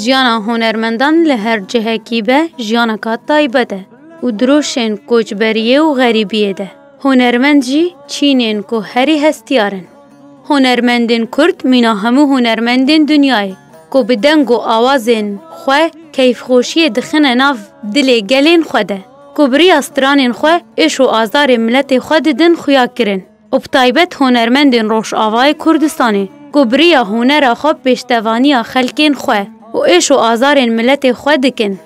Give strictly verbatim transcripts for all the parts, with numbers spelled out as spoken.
Jiyana hunermendan li her cihekî be jiyaneka taybet e û di rojên koçberiyê û xerîbiyê de. Hunermend jî çînên ku herî hestiyar in. Hunermendên Kurd mîna hemû hunermendên dinyayê ku bi deng û awazên xwe keyfxweşiyê dixine nav dilê gelên xwe de. Ku bi riya stranên xwe êş û azarê miletê xwe didin xuya kirin û bi taybet hunermendên Rojavayê Kurdistanê ku bi riya hunera xwe pêştevaniya xelkên xwe û êş û azarên miletê xwe dikin.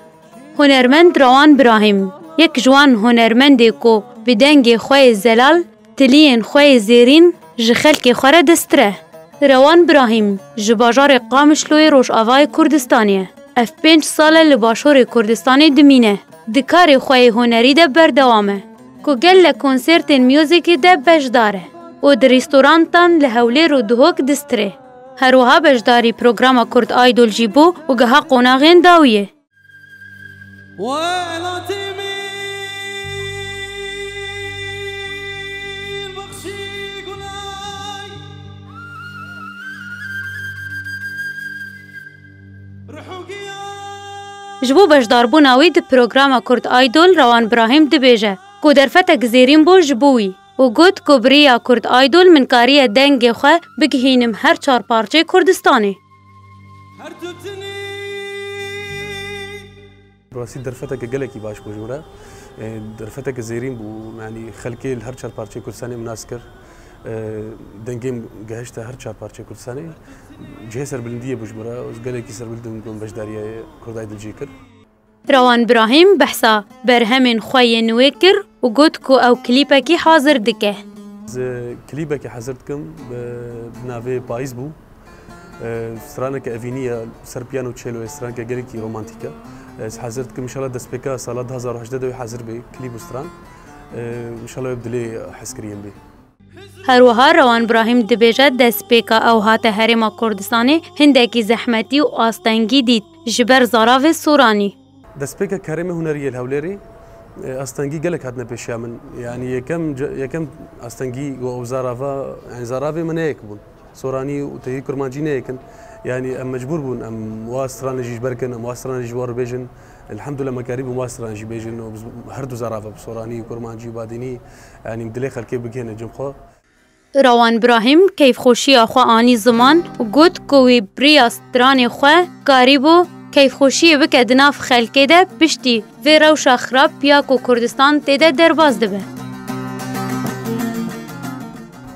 Hunermend Rewan Birahîm, yek ji wan hunermendê ku bi dengê xwe yê zelal, tiliyên xwe yê zêrîn ji xelkê xwe re distire. Rewan Birahîm ji bajarê Qamişloyê Rojavayê Kurdistanê ye. Ev pênc sal e li Başûrê Kurdistanê dimîne. Di karê xwe yê hunerî de berdewam e. Ku gelek konsertên muzîkê de beşdar e û di restorantan li Hewlêr û Duhok distirê. Her wiha beşdarî programa Kurd Idol jî bû û giha qonaxên dawiyê. Welatê min bexşî gulay. Ji bo beşdarbûna wî di programa Kurd Idol Rewan Birahîm dibêje ku derfetek zêrîn bû ji bo wî û got ku bi riya Kurd Idol min kariye dengê xwe bigihînim her çar parçeyê Kurdistanê. Bi rastî derfeteke gelekî baş bû ji min re. E, derfeteke zêrîn bû. Yanî xelkê li her çar parçeyê Kurdistanê min nas kir. E, dengê min gehişte her çar parçeyê Kurdistanê. Cihê serbilindiyê bû ji min re. Ez gelekî serbilind im ku min beşdariyê Kurd Idol jî kir. Rewan Birahîm behsa berhemên xwe yên nû kir û got ku ew klîpekî hazir dike. Ez klîpekî hazir dikim, bi, bi navê Payîz bû. E, straneke evînî ye, ser piyano çêloyê, straneke gelekî romantîk e. Ez hazir dikim, înşallah destpêka sala du hazar û hejdeh de wê hazir bê, klîp û stran. E, înşallah wê bi dilê hezkiriyên bê. Her wiha Rewan Birahîm dibêje, destpêka ew hate Herêma Kurdistanê hindekî zehmetî û astengî dît ji ber zaravê soranî. Destpêka kerê me hunerî yê li Hewlêrê, e, astengî gelek hatine pêşiya min. Yanî yekem ce-, yekem astengî û ew zarava, yanî zaravê me ne yek bûn. Soranî û tevî kurmancî ne yek in. Yanî em mecbûr bûn, em wa stranê jî ji ber kin, em wa stranê jî ji wan re bêjin. Elhamdulillah me karîbûn wa stranê jî bêjin û biz her du zarava bi soranî û kurmancî û badînî, yanî dilê xelkê bigihêne cem xwe. Rewan Birahîm keyfxweşiya xwe anî ziman û got ku wî bi riya stranê xwe karîbû keyfxweşiyê bike di nav xelkê de, piştî vê rewşa xirab ya ku Kurdistan tê de derbas dibe.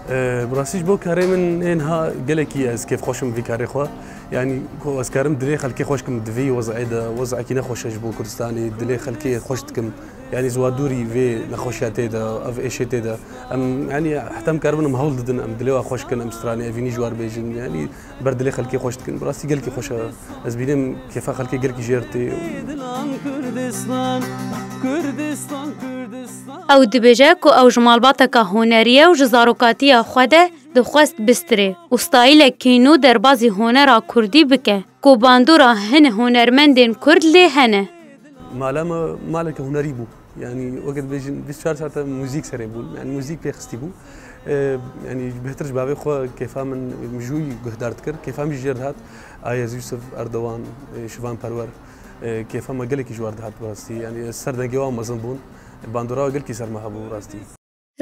E, bi rastî ji bo karê min ê niha gelekî ez kêfxweş im vî karê xwe. Yanî ku ez karim dilê xelkê xweş kim di vî wez'ê de, wez'ekî nexweş e ji bo Kurdistanê, dilê xelkê xweş dikim. Yanî ez wa dûrî vê nexweşiya tê de, ev êşê tê de. Em, yanî heta em karibin em hewl didin, em dilê wa xweş kin, em stranê evînî ji war bêjin. Yanî ber dilê xelkê xweş dikin. Bi rastî gelkî xweş e. Ez bînim kêfa xelkê gelkî jêr tê. Ew dibêje ku ew ji malbateka hunerî ye û ji zarokatiya xwe de dixwest bistirê û stayîlekî nû derbazî hunera kurdî bike. Ku bandora hin hunermendên kurd lê hene. Mala me maleke hunerî bû. Yanî weke dibêjin bîst û çar saete muzîk serê bûn. Yanî muzîk pê xistî bû. Ee, yanî bêhtir ji bavê xwe kêfa min mijûyî guhdar dikir. Kêfa min jî jêr dihat. Ayaz Yusuf, Erdogan, e, Şivan Perwer. E, kêfa me gelekî ji war dihat bi rastî. Yanî ez ser dengê wan mezin bûn. Bandora gelkî ser me hebû bi rastî.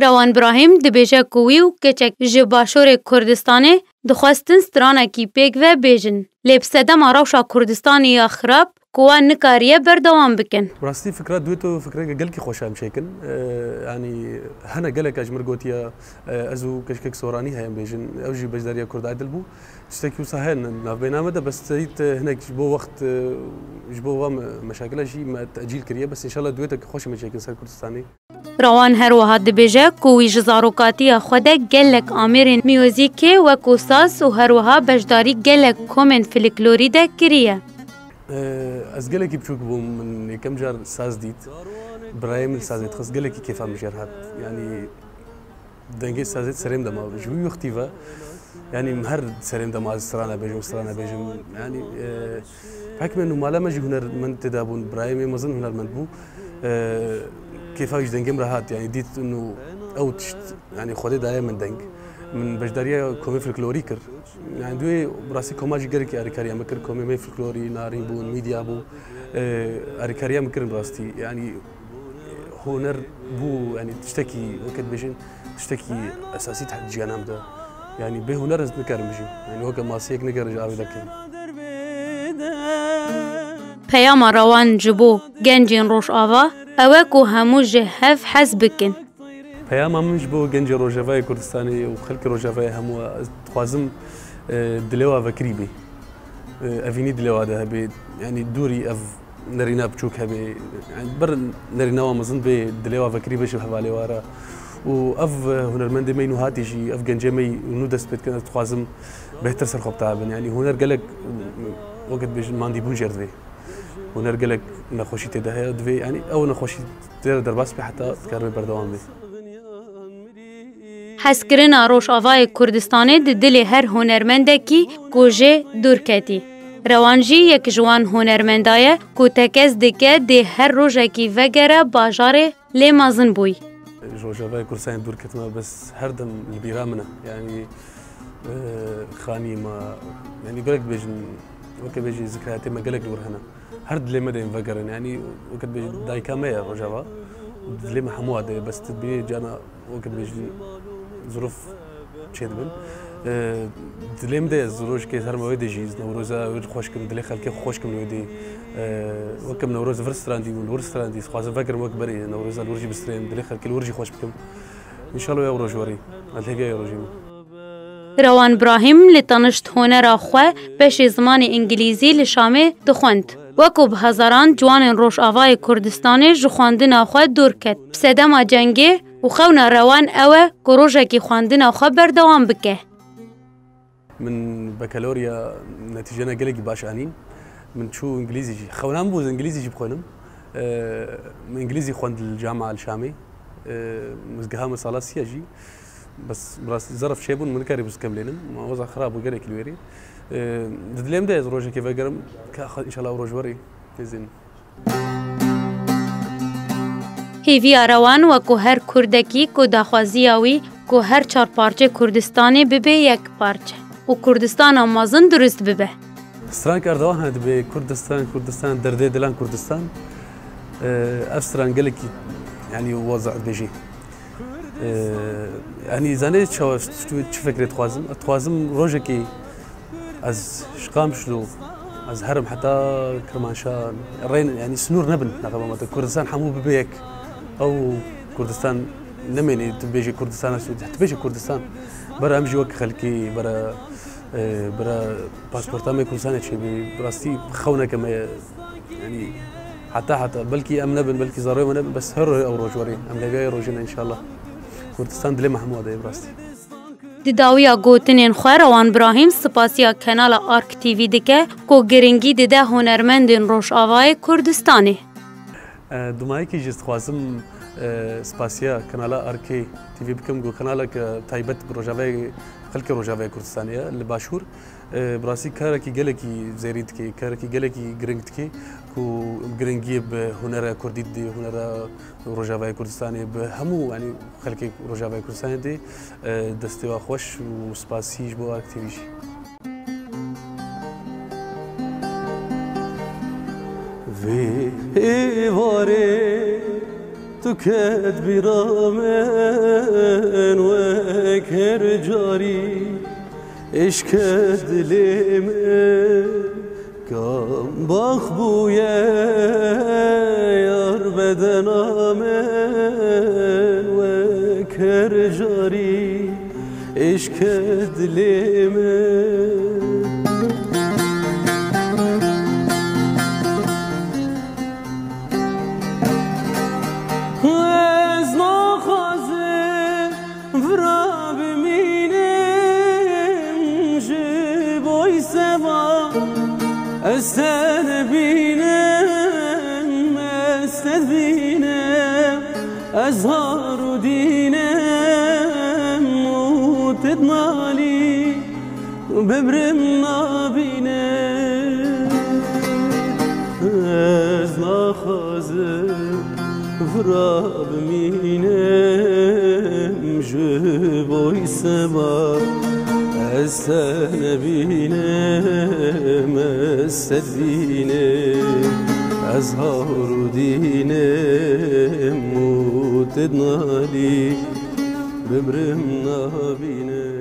Rewan Birahîm dibêje ku wî û keçek ji Başûrê Kurdistanê dixwestin stranekî pêk ve bêjin, lê bi sedema rewşa Kurdistanê ya xirab ku wan nikariye berdewam bikin. Bi rastî fikra dueto fikreke gelkî xweş e em çêkin. Ee, yanî hene gelek e ji mir gotiye, e, ez û keşkek Soranî heye em bêjin. Ew jî beşdariya Kurd Idol bû. Tiştekî wisa heye navbeyna me de, bes teyît, e, hinek ji bo wext, e, ji bo van me-, meşakila jî me tecîl kiriye. Bes înşallah dueteke xweş em ê çêkin ser Kurdistanê. Rewan her wiha dibêje ku wî ji zarokatiya xwe de gelek amêrên miyozîkê wekû saz û her wiha beşdarî gelek komên filiklorî de kiriye. Ee, ez gelekî biçûk bûm, min yekem car saz dît. Birayê min sazê dixist, gelekî kêfa min jêr hat. Yanî dengê sazê serê min de ma. Ji wî wextî ve, yanî min her serê min de ma ez strana bêjim, strana bêjim. Yanî, e, hekmên û mala me jî hunermend tê de bûn. Birayê min mezin hunermend bû. E, kêfa wî ji dengê min re hat. Yanî dît û ew tişt, yanî Xwedê daye min deng. Min beşdariya komê folklorî kir. Yani, duyê bi rastî koma jî gelekî alîkariya min kir. Komê me folklorî, narîn bûn, mîdya bû. E, alîkariya min kirin bi rastî. Yani, huner bû, yani, tiştekî, weke dibêjin, tiştekî esasî di jiyana min de. Yani, bê huner ez nikarim bijîm. Yani, weke masiyek nikarim ji avê derkevim. Peyama Rewan ji bo gencên Rojava ew e ku hemû ji hev hez bikin. Peyama min ji bo gencê Rojavayê Kurdistanê û xelkê Rojavayê hemû, ez dixwazim, e, dilê wa vekirî bê. E, evînî dilê wa de hebe, yanî dûrî ev nerîna biçûk hebe. Yanî ber nerîna wa mezin bê, dilê wa vekirî bê ji hevalê wa re. Û ev, e, hunermendê me nû hatî jî, ev gencê me nû dest pê dikin, ez dixwazim bêhtir ser xwe bitahibin. Yanî huner gelek, weke dibêjin, mandîbûn jê re divê. Huner gelek nexweşî tê de heye, divê, yanî ew nexweşî tê re derbas be heta dikare berdewam be. Hezkirina Rojavayê Kurdistanê di dilê her hunermendekî ku jê dûr ketî. Rewan jî yek ji wan hunermenda ye ku tekez dike dê her rojekî vegere bajarê lê mezin bûyî. Ji Rojavayê Kurdistanê dûr ketime, bes her dem li bîra min e. Yanî, e, xanî me, yanî gelek dibêjin, weke dibêjî zikrayetê me gelek li wir hene. Her dilê me de yên vegerin. Yanî, weke dibêjî dayika me ye Rojava. Dilê me hemû wa de ye. Bes tu dibînî cana, weke dibêjî zirûf çêdibin. E, dilê min de ye, ez rojekê her me wê de jî, ez Newroza wê xweş kim, dilê xelkê xwe xweş kim li wê de. E, weke min Newroz vir strandî û li wir strandî, dixwazim vegerim wek berê, Newroza li wir jî bistrêm, dilê xelkê li wir jî xweş bikim. Înşallah ew roj werî. Ez hêviya ew rojê me. Rewan Brahîm li tanişt honera xwe beşê zimanê îngilîzî li Şamê dixwend. Weko bi hezaran ciwanên Rojavayê Kurdistanê ji xwendina xwe dûr ket. Bi sedema cengê û xewna Rewan ew e ku rojekî xwendina xwe berdewam bike. Min bekalorya netîcena gelekî baş anîn. Min çû îngilîzî jî. Xewna min bû ez îngilîzî jî bixwînim. Ee, min îngilîzî xwend li cama li Şamê. Ee, mizgeha min sala sî ye jî. Bes bi rastî zerf çêbûn, min nikarîbû zikem lênim. Ma weza xirab bû gelekî li wêrê. Ee, di dilê min de ez rojekê vegerim. Ka xwe înşallah ew roj werê. Hêzên. Hêviya Rewan weko her Kurdekî ku daxwaziya wî ku her çar parçê Kurdistanê bibe yek parçe û Kurdistana mezin durust bibe. Strank Erdogan hene dibê Kurdistan, Kurdistan, derdê dilan Kurdistan. Ee, ev stran gelekî, yanî, weza dibêjî. Ee, yanî, zanê çawa, çi, çi fikrê dixwazim? Dixwazim rojekê ez ji Qamişlo, ez herim heta Kirmanşah, rên, yanî, sinûr nebin, nexebemate. Kurdistan hemû bibe yek. Ew Kurdistan nemênî, tu bêjî Kurdistan, tu bêjî Kurdistan. Bera em jî wek xelkî, bera, e, bera pasporta me Kurdistanê çêbî. Bi rastî xewneke me ye. Yanî heta heta, belkî em nebin, belkî zarokê me nebin, bes her roj ew roj werê. Em hêviya rojê ne înşallah. Kurdistan dilê me hemû de ye bi rastî. Di dawiya gotinên xwe Rewan Brahîm spasiya Kanala Ark T V dike ku giringî dide hunermendên Rojavayê Kurdistanê. E, dumayekî jî dixwazim, e, spasiya Kanala Arkê T V bikim, ku kanaleke taybet bi Rojavayê, xelkê Rojavayê Kurdistanê ye li Başûr. E, bi rastî karekî gelekî zêrîn dike, karekî gelekî giring dike, ku giringiyê bi hunera kurdî didê, hunera Rojavayê Kurdistanê, bi hemû, yanî, xelkê Rojavayê Kurdistanê dê, e, destê wa xweş û spasî ji bo Ark T V jî. Vê êvarê tu ket bîra min wek her carî, êşke dilê min kam bax bûye yar bedena min wek her carî. Êşke dilê min. Ez naxwazim vira bimînim ji bo seva. Ez te dibînim, ez te dibînim. Ez har û dînim û te dinalî bimrim nabînim. Ez naxwazim Vira bimînim ji bo seba, ez te nebînim, ez te dibînim. Ez har û dînim û te dinalî, bimrim nabînim.